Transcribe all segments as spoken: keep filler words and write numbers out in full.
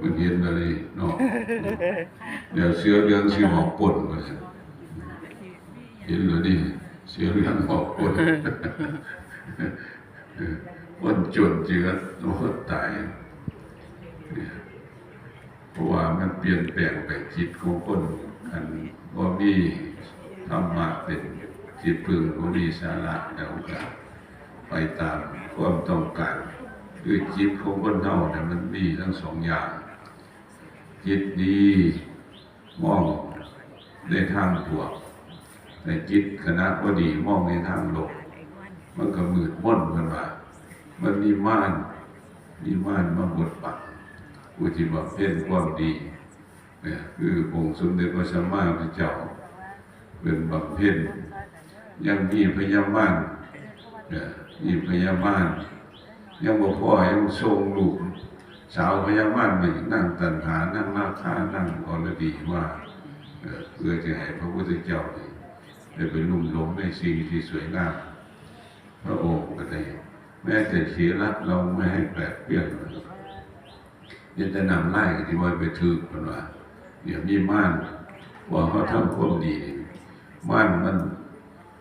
มันเห็นแล้วนี่เนาะ เดี๋ยวเสือเหลืองสิออกปล้นว่าซั่น เห็นแล้วนี่ เสือเหลืองออกปล้น คนจนเจือ โอ้ ตาย เพราะว่ามันเปลี่ยนแปลงไป จิตของคน อันบ่มีธรรมะเป็นที่พึ่ง บ่มีสาระ แล้วก็ไปตามความต้องการ คือจิตของคนเฮาเนี่ยมันมีทั้งสองอย่าง จิตดีมองในทางบวก แต่จิตขณะบ่ดีมองในทางลบ มันก็มืดมนเพิ่นว่า มันมีมาร มีมารมาบดบัง ผู้ที่บำเพ็ญความดี เนี่ย คือองค์สมเด็จพระสัมมาสัมพุทธเจ้า เพิ่นบำเพ็ญ ยังมีพญามาร เนี่ย มีพญามาร ยังบ่พอ ยังส่งลูกสาวพญามารมาอีก นางตัณหา นางราคะ นางอรดีมา เอ่อ เพื่อจะให้พระพุทธเจ้านี่ได้ไปลุ่มหลงในสิ่งที่สวยงาม พระองค์ก็ได้ แม้แต่เถระเราไม่ให้แปดเปื้อน เนี่ย แต่น้ำลายที่ว่าไปถืกเพิ่นว่า เนี่ย มีมาร ว่าเขาทำความดี มารมัน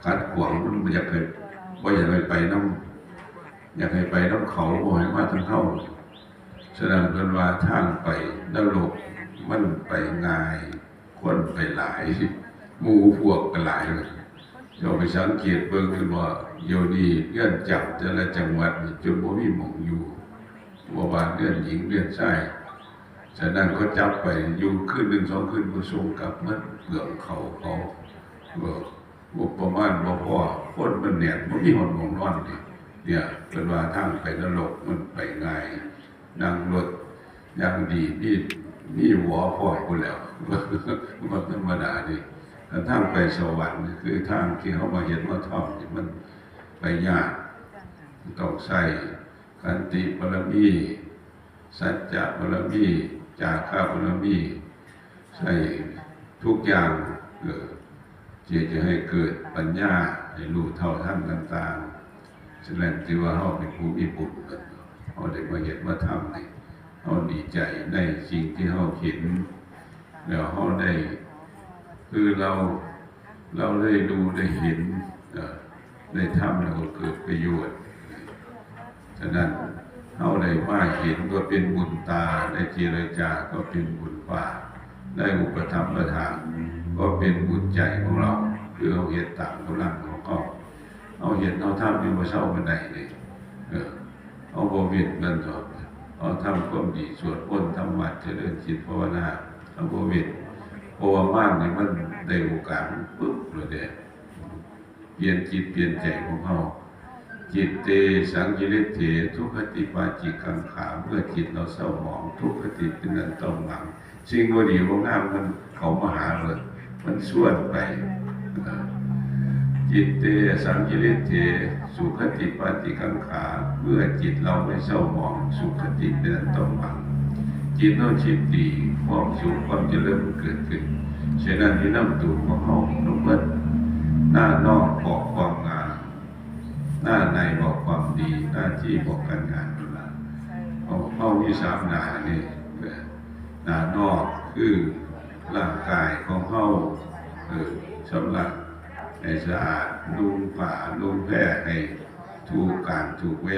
ขัดขวาง มันบ่อยากให้ บ่อยากให้ไปนำ อยากให้ไปนำเขา บ่ให้มาทางเฮา ฉะนั้นเพิ่นว่าทางไปนรกมันไปง่าย คนไปหลาย หมู่พวกก็หลาย เจ้าไปสังเกตเบิ่งเห็นบ่ เดี๋ยวนี้เรือนจำแต่ละจังหวัดนี่จนบ่มีหม่องอยู่ บ่ว่าเรือนหญิงเรือนชาย ฉะนั้นเขาจับไปอยู่คืนหนึ่งสองคืน บ่ส่งกลับ มันเปลืองข้าวเขา เออ งบประมาณบ่พอ คนมันแน่น บ่มีหอนหม่องนอนนี่ เนี่ย เพิ่นว่าทางไปนรกมันไปง่าย นั่งรถอย่างดี มี มีหวอพร้อมพู้นแหล้ว บ่ธรรมดานี่ คันทางไปสวรรค์นี่ คือทางที่เฮามาเฮ็ดมาทำนี่ มันไปยาก ต้องใช้ขันติบารมี สัจจะบารมี จาคะบารมี ใช้ทุกอย่าง เออ ที่จะให้เกิดปัญญา ให้รู้เท่าทันต่างๆ ฉะนั้นถือว่าเฮาเป็นผู้มีบุญ เฮาได้มาเฮ็ดมาทำนี่ เฮาดีใจในสิ่งที่เฮาเห็น แล้วเฮาได้ คือเรา เราได้ดูได้เห็น เอ่อ ได้ทำแล้วก็เกิดประโยชน์ ฉะนั้นเฮาได้มาเห็นก็เป็นบุญตา ได้เจรจาก็เป็นบุญปาก ได้อุปถัมภ์ประทานก็เป็นบุญใจของเรา คือเฮาเฮ็ดตามกำลังของเฮา เฮาเฮ็ดเฮาทำอยู่บ่เซาปานใดนี่ เออ เฮาบ่เว้นมันดอก เฮาทำความดี สวดมนต์ ทำวัตร เจริญจิตภาวนา เฮาบ่เว้น เพราะว่ามารนี่มันได้โอกาสมันปึ๊บเลยเด้ เปลี่ยนจิตเปลี่ยนใจของเฮา จิตเต สังกิริเถ ทุคติปาจิกังขา เมื่อจิตเราเศร้าหมอง ทุคติเป็นอันต้องหวัง สิ่งบ่ดีบ่งามมันเข้ามาหาเลย มันชวนไป จิตเต สังกิริเถ สุคติปาจิกังขา เมื่อจิตเราไม่เศร้าหมอง สุคติเป็นอันต้องหวัง จิตเราจิตดี ความสุขความเจริญมันเกิดขึ้น ฉะนั้นอยู่นำตัวของเฮาทั้งหมด หน้านอกบอกความงาม หน้าในบอกความดี หน้าที่บอกการงาน เฮา เฮามีสามหน้านี่ หน้านอกคือร่างกายของเฮา เออ ชำระให้สะอาด นุ่งผ้า นุ่งแพรให้ถูกกาลถูกเวลา